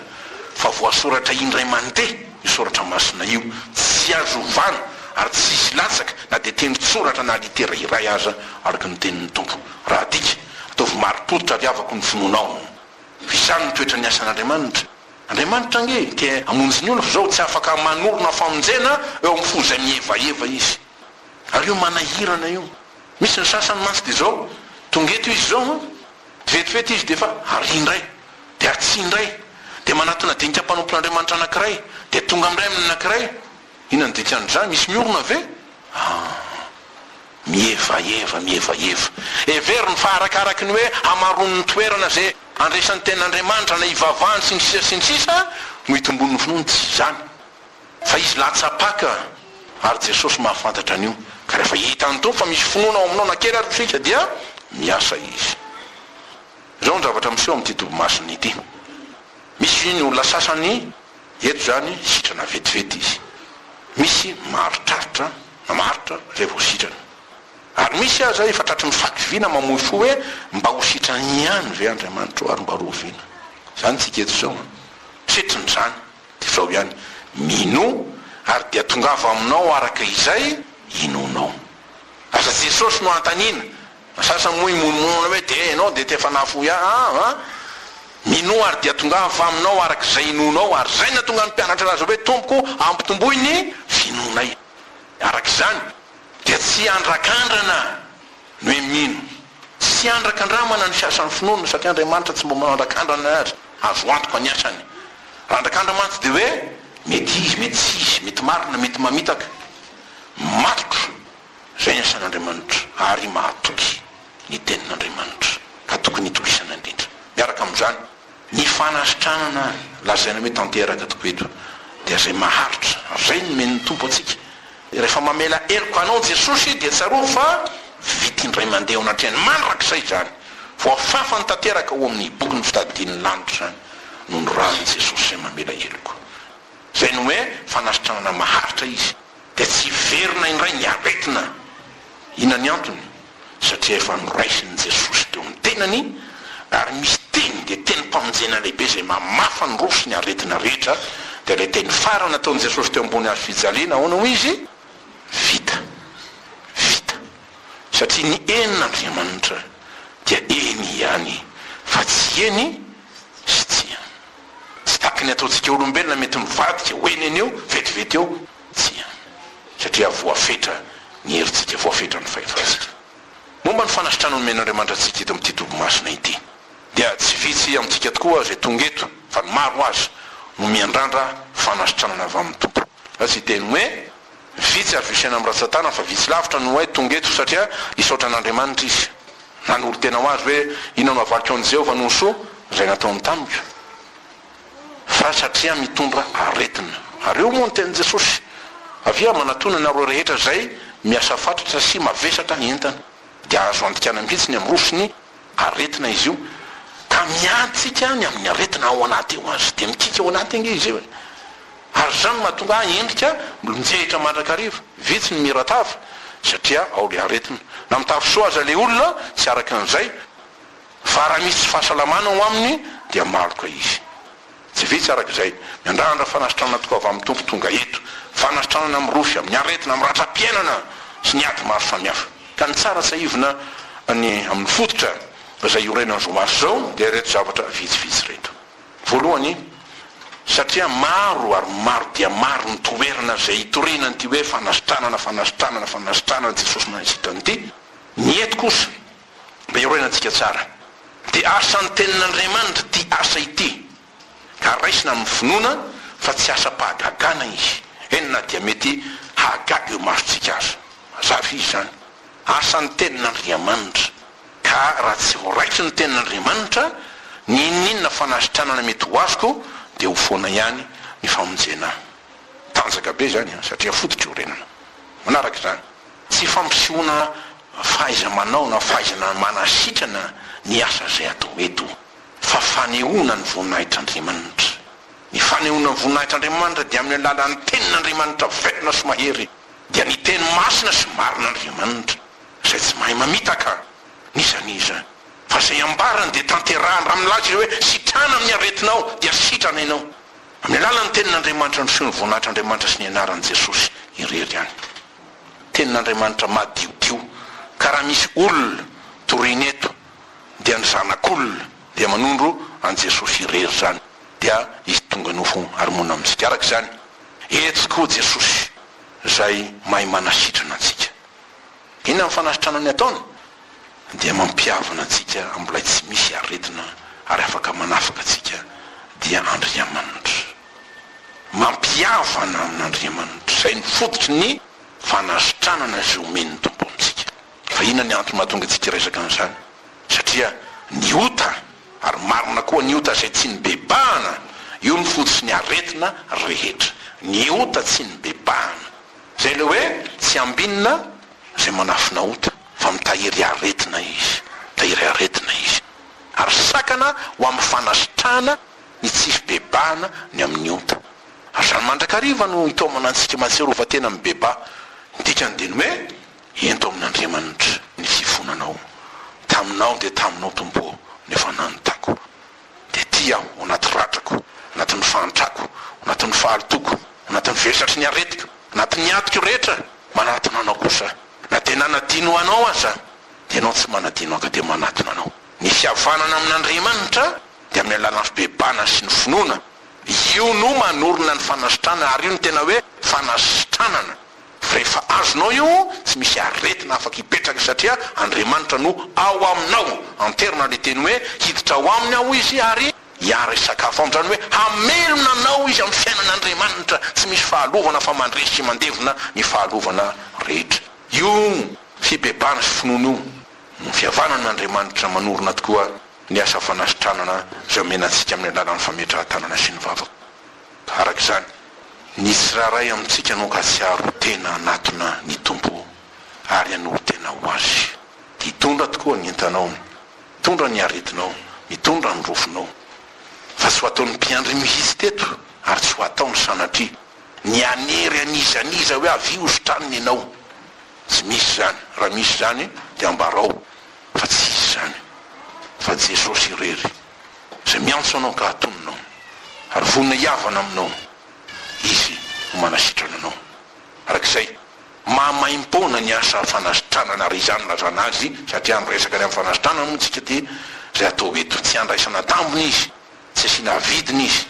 fa voasoratra indray mandeha io soratra masina io, tsy azo ovana ary tsy hisy latsaka na dia tendron-tsoratra na litera iray aza araka ny tenin'ny Tompo. Raha adika, ataovy marim-pototra ry havako ny finoanao. Fa izany no toetran'ny asan'Andriamanitra. Andriamanitra ange te hamonjy ny olona fa izao tsy afaka manorina famonjena eo amin'ny fo izay mihevaheva Izy. Ary io manahirana io. Misy ny sasany mantsy dia izao, tonga eto izy izao an, vetivety izy dia efa ary indray, dia atsy indray, dia manatona dinika mpanompon'Andriamanitra anankiray, dia tonga amin'indray amin'ny anankiray. Inona no dikan'izany? Misy miorina ve? Ah. Mihevaheva, mihevaheva. Heveriny fa arakaraky ny hoe hamaroan'ny toerana izay andraisan'ny tenin'Andriamanitra na ivavahany sy ny sisa sy ny sisa no hitomboan'ny finoany. Tsy izany. Fa izy latsa-paka ary Jesosy mahafantatra an'io. Ka rehefa hitan'ny Tompo fa misy finoana ao aminao na kely ary isika dia miasa Izy. Izao ny zavatra miseho amin'ity toby masina ity. Misy ny olona sasany eto izany sitrana vetivety izy. Misy maharitraritra na maharitra izay vao sitrana. Ary misy aza efa tratry ny fahakiviana mamoy fo hoe mba ho sitrany ihany ve Andriamanitra o ary mba roviana. Izany tsika eto izao an. Setrin'izany. Dia izao ihany, minoa ary dia tongava aminao araka izay inoanao. Aza Jesosy no anontaniana, ny sasany moa himonomonona hoe dia ianao dia efa nahafoy ahy an an! Minoa ary dia tongava aminao araka izay inoanao, ary izay no nahatonga ny mpianatra hilaza hoe Tompoko ampitomboy ny finoanay. Araka izany dia tsy andrakandrana ny hoe mino. Tsy andrakandramana ny fiasan'ny finoana satria Andriamanitra tsy mba manao andrakandrana azy, azo antoka ny asany. Raha andrakandra mantsy dia hoe mety izy, mety tsy izy, mety marina, mety mamitaka. Matotra izay ny asan'Andriamanitra ary mahatoky ny tenin'Andriamanitra ka tokony hitokisana indrindra. Miaraka amin'izany, ny fanasitranana lazaina hoe tanteraka tokoa eto dia izay maharitra ary izay no nomen'ny Tompo antsika. Rehefa mamela heloka anao Jesosy dia tsarovy fa vita indray mandeha eo anatrehany mandrakizay izany. Voafafany tanteraka ao amin'ny bokin'ny fitadidian'ny lanitra izany noho ny ran'i Jesosy izay mamela heloka. Izay no hoe fanasitranana maharitra izy dia tsy hiverina indray ny aretina. Inona ny antony? Satria efa noraisin'i Jesosy teo amin'ny tenany ary misy teny dia tenim-pamonjena lehibe izay mamafa ny roa sy ny aretina rehetra dia ilay teny farany nataon'i Jesosy teo ambony hazo fijaliana ahoana hoy izy? Vita. Vita. Satria ny enin'Andriamanitra dia eny ihany fa tsy eny sy tsia. Tsy tahaka ny ataontsika olombelona mety mivadika ho eny eny eo vetivety eo, tsia. Satria voafetra ny herintsika, voafetra ny fahefantsika. Momba ny fanasitranana omen'Andriamanitra antsika eto amin'ity toby masina ity, dia tsy vitsy amintsika tokoa izay tonga eto, fa ny maro aza no miandrandra fanasitranana avy amin'ny Tompo. Za tsy hiteny hoe vitsy azo isaina amin'ny ratsan-tanana fa vitsy lavitra no hoe tonga eto satria hisaotra an'Andriamanitra izy. Nanolo-tena ho azy hoe inona no havaliko an'i Jehovah noho ny soa izay nataony tamiko. Fa satria mitondra aretina. Ary eo moa ny tenin'i Jesosy, Avia manatona ianareo rehetra izay miasa fatratra sy mavesatra entana. Dia azo andikana mihitsy ny amin'ny roa sy ny aretina izy io. Ka miady tsika ny amin'ny aretina ao anaty eo azy. Dia mikiky ao anaty ange izy io e. Ary izany no mahatonga ahy endrika milonjehitra mandrakariva. Vitsy ny mira-tava satria ao ilay aretina. Na mitafy soa aza ilay olona, tsy araka an'izay. Fa raha misy tsy fahasalamana ao aminy dia maloka izy. Tsy vitsy araka izay, miandrandra fanasitranana tokoa avy amin'ny Tompo tonga eto. Fanasitranana amin'ny rofy, amin'ny aretina, amin'ny ratram-piainana sy ny ady maro samihafa. Ka ny tsara tsiahivina ny amin'ny fototra izay iorenan'izao maso izao dia ireto zavatra vitsivitsy ireto. Voalohany, satria maro ary maro dia maro ny toerana izay itoriana an'ity hoe fanasitranana, fanasitranana, fanasitranana Jesosy manasitrana ity, ny eto kosa mba hiorenantsika tsara dia asan'ny tenin'Andriamanitra ity asa ity ka raisina amin'ny finoana fa tsy asam-pahagagana izy, eny na dia mety hahagaga eo imasontsika aza. Mazava izy izany. Asan'ny tenin'Andriamanitra. Ka raha tsy voaraiko ny tenin'Andriamanitra, n'inon'inona fanasitranana mety ho azoko dia ho foana ihany ny famonjena ahy. Tanjaka be izany an, satria fototra iorenana. Manaraka izany, tsy fampisehoana fahaiza-manao na fahaizana manasitrana ny asa izay atao eto, fa fanehoana ny voninahitr'Andriamanitra. Ny fanehoana ny voninahitr'Andriamanitra dia amin'ny alalan'ny tenin'Andriamanitra velona sy mahery, dia ny teny masina sy marin'Andriamanitra, izay tsy mahay mamitaka n'iza n'iza. Fa izay ambarany dia tanterahany. Raha milaza Izy hoe, Sitrana amin'ny aretinao, dia sitrana ianao. Amin'ny alalan'ny Tenin'Andriamanitra no feon'ny voninahitr'Andriamanitra sy ny anaran'i Jesosy irery ihany. Tenin'Andriamanitra madiodio. Ka raha misy olona toriana eto dia ny Zanak'olona dia manondro an'i Jesosy irery izany. Dia Izy tonga nofo ary monina amintsika. Araka izany, eto koa Jesosy izay mahay manasitrana antsika. Inona ny fanasitranany ataony? Dia mampihavana antsika amin'ilay tsy misy aretina ary afaka manafaka antsika dia Andriamanitra. Mampihavana amin'Andriamanitra. Izay no fototry ny fanasitranana izay omen'ny Tompo amintsika. Fa inona ny antony mahatonga antsika hiresaka an'izany? Satria ny ota, ary marina koa ny ota izay tsy nibebahana, io no fototry ny aretina rehetra. Ny ota tsy nibebahana. Izay ilay hoe tsy ambinina izay manafina ota, fa mitahiry aretina izy, mitahiry aretina izy. Ary sakana ho amin'ny fanasitrahana ny tsy fibebahana ny amin'ny ota. Ary izany mandrakariva no itaomana antsika mahatsiarova tena mibebaha. Ny dikany dia ny hoe ento amin'Andriamanitra ny fifonanao. Taminao dia taminao Tompo ô no efa nanotako. Dia tia aho ao anaty ratrako, anatin'ny fahantrako, anatin'ny fahalotoko, anatin'ny vesatry ny aretiko, anatin'ny adiko rehetra, manatona Anao kosa. Na dia nanadino Anao aza, dia Ianao tsy manadino ahy ka dia manatona Anao. Ny fihavanana amin'Andriamanitra dia amin'ny alalan'ny fibebahana sy ny finoana. Io no manorina ny fanasitranana ary io no tena hoe fanasitranana. Rehefa azonao io, tsy misy aretina afaka hipetraka satria Andriamanitra no ao aminao. Anterina ilay teny hoe hiditra ao aminy aho izy ary hiara hisakafo aminy. Izany hoe hamelona anao izy amin'ny fiainan'Andriamanitra. Tsy misy fahalovana fa mandresy sy mandevona ny fahalovana rehetra. Io fibebahana sy finoana io no fihavanana amin'Andriamanitra manorina tokoa ny asa fanasitranana izay omena antsika amin'ny alalan'ny fametrahan-tanana sy ny vavaka. Araka izany, ny tsirairay amintsika no hahatsiaro tena hanatona ny Tompo ary hanolo-tena ho Azy. Hitondra tokoa ny entanao, mitondra ny aretinao, mitondra ny rofinao. Fa tsy ho ataon'ny mpiandry mihitsy teto ary tsy ho ataony sanatria ny hanery an'iza n'iza hoe avia hositranina ianao. Tsy misy izany. Raha misy izany dia ambarao fa tsy hisy izany. Fa Jesosy irery. Izay miantso anao ka hatonina ao, ary vonona hihavana aminao Izy no manasitrana anao. Araka izay, mahamaim-poana ny asa fanasitranana, ary izany no ilazana azy, satria miresaka ny amin'ny fanasitranana moa isika dia izay atao eto. Tsy andraisana tambiny izy, tsy asiana vidiny izy,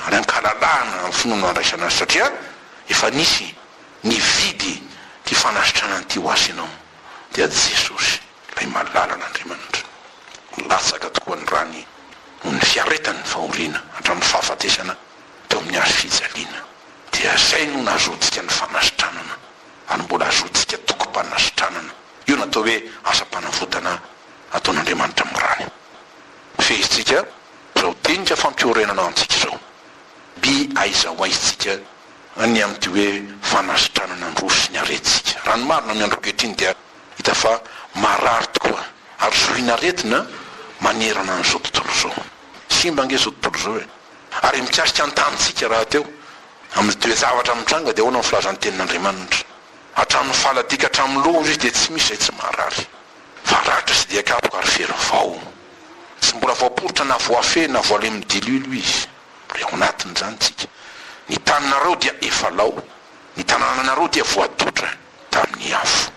ary ankalalahana amin'ny finoana no andraisana azy, satria efa nisy nividy ity fanasitranana ity ho azy ianao, dia Jesosy. Ilay malalan'Andriamanitra. Latsaka tokoa ny rany noho ny fiaretany ny fahoriana hatramin'ny fahafatesana teo amin'ny hazo fijaliana. Dia izay no nahazoantsika ny fanasitranana ary mbola ahazoantsika tokim-panasitranana. Io no atao hoe asam-panavotana ataon'Andriamanitra amin'ny rany. Fehezintsika izao dinika fampiorenana antsika izao. By aiza ho aiza tsika ny amin'ity hoe fanasitranana ny rofy sy ny aretintsika. Raha ny marina amin'ny andro ankehitriny dia Hita fa marary tokoa ary zohin'aretina manerana an'izao tontolo izao. Simba ange izao tontolo izao e! Ary mikasika ny tanintsika rahateo, amin'ny toe-javatra mitranga dia ahoana ny filazan'ny tenin'Andriamanitra? Hatramin'ny faladia ka hatramin'ny loha hozy izy dia tsy misy izay tsy marary. Fa ratra sy dia kapoka ary fery vao. Tsy mbola voaporitra na voafehy na voalemin'ny diloilo izy. Mbola ao anatin'izany tsika. Ny taninareo dia efa lao. Ny tanànanareo dia voadotra. tamin'ny afo.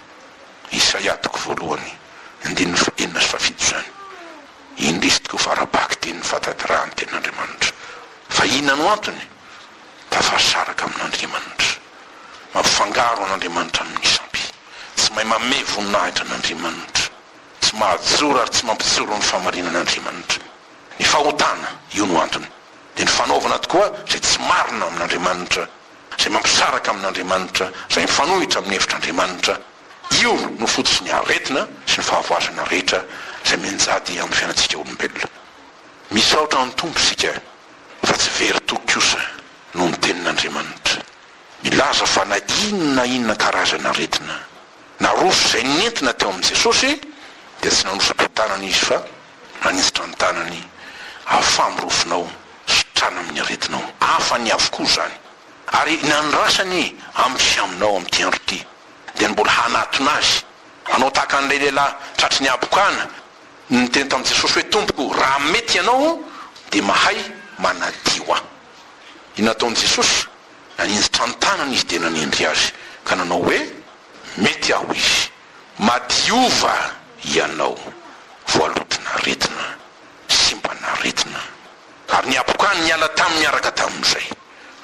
Isaia toko voalohany, andininy fahenina sy fahafito izany. Indrisy tokoa fa ara-bakiteny ny fahatanterahan'ny tenin'Andriamanitra. Fa inona no antony? Tafasaraka amin'Andriamanitra. Mampifangaro an'Andriamanitra amin'ny sampy. Tsy mahay manome voninahitra an'Andriamanitra. Tsy mahajoro ary tsy mampijoro ny fahamarinan'Andriamanitra. Ny fahotana, io no antony. Dia ny fanaovana tokoa izay tsy marina amin'Andriamanitra. izay mampisaraka amin'Andriamanitra, izay mifanohitra amin'ny hevitr'Andriamanitra, io no fototry ny aretina sy ny fahavoazana rehetra izay mianjady amin'ny fiainantsika olombelona. Misaotra ny Tompo isika fa tsy very toky kosa noho ny tenin'Andriamanitra milaza fa na inona na inona karazana aretina naroso izay nentina teo amin'i Jesosy dia tsy nanosotra tanana Izy fa naninjitra ny tanany afaha amin'ny rofinao sitrana amin'ny aretinao. Afany avokoa izany. Ary ny andrasany amiko sy aminao amin'ity andro ity, dia ny mbola hanatona azy, hanao tahaka an'ilay lehilahy tratry ny habokana. Niteny tamin'i Jesosy hoe, Tompoko, raha mety Ianao, dia mahay manadio aho. Inona nataon'i Jesosy? Naninjitra ny tanany Izy dia nanendry azy, ka nanao hoe, Mety aho izy. Madiova ianao, voaloton'aretina, simban'aretina. Ary ny habokany niala taminy niaraka tamin'izay.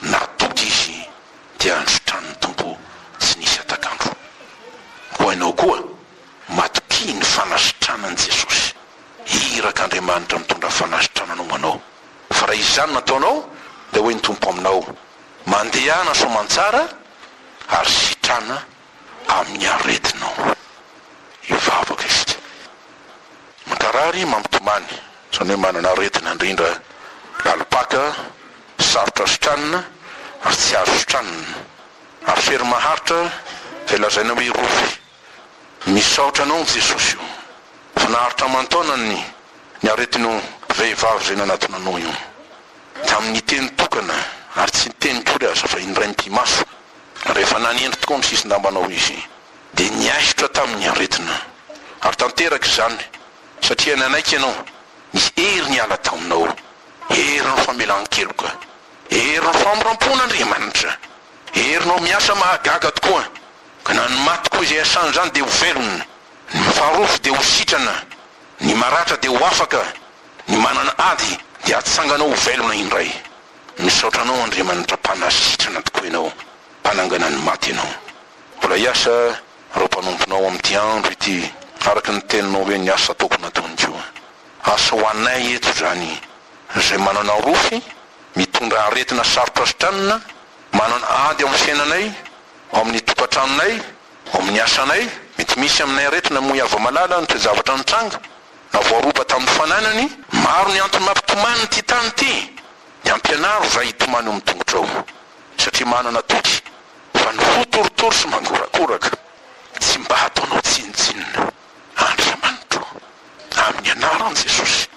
Natoky izy, dia nositranin'ny Tompo tsy nisy hatak'andro. Koa ianao koa, matokia ny fanasitranan'i Jesosy. Irak'Andriamanitra mitondra fanasitranana ho anao. Fa raha izany no ataonao, dia hoy ny Tompo aminao, Mandehana soamantsara ary sitrana amin'ny aretinao. Hivavaka isika. Mankarary, mampitomany, izany hoe manana aretina indrindra lalim-paka, sarotra sitranina ary tsy azo sitranina, ary fery maharitra izay lazaina hoe rofy. Misaotra anao Jesosy o! Fa naharitra aman-taonany ny aretin'io vehivavy izay nanatona anao io. Tamin'ny teny tokana, ary tsy niteny akory aza fa indray mipi-maso, rehefa nanendry tokoa ny sisin-dambanao izy, dia niaisotra tamin'ny aretina. Ary tanteraka izany, satria nanaiky ianao, nisy hery niala taminao, herin'ny famelan-keloka, herin'ny famindram-pon'Andriamanitra, herinao miasa mahagaga tokoa, ka na ny maty koa izay asan'izany dia ho velona, ny mifarofy dia ho sitrana, ny maratra dia ho afaka, ny manana ady dia hatsanganao ho velona indray. Misaotra anao Andriamanitra mpanasitrana tokoa ianao, mpanangana ny maty ianao. Mbola hiasa ireo mpanomponao amin'ity andro ity araka ny teninao hoe ny asa ataoko nataony koa. Asa ho anay eto izany izay manana rofy, mitondra aretina sarotra sitranina, manana ady ao amin'ny fiainanay, ao amin'ny tokantranonay, ao amin'ny asanay, mety misy aminay aretina moa hava-malala ny toe-javatra nitranga, na voaroba tamin'ny fananany, maro ny antony mampitomany ity tany ity, dia ampianaro izay hitomany eo amin'ny tongotrao, satria manana toky fa ny fo torotoro sy mangorakoraka tsy mba hataonao tsinontsinona, Andriamanitro, amin'ny anaran'i Jesosy.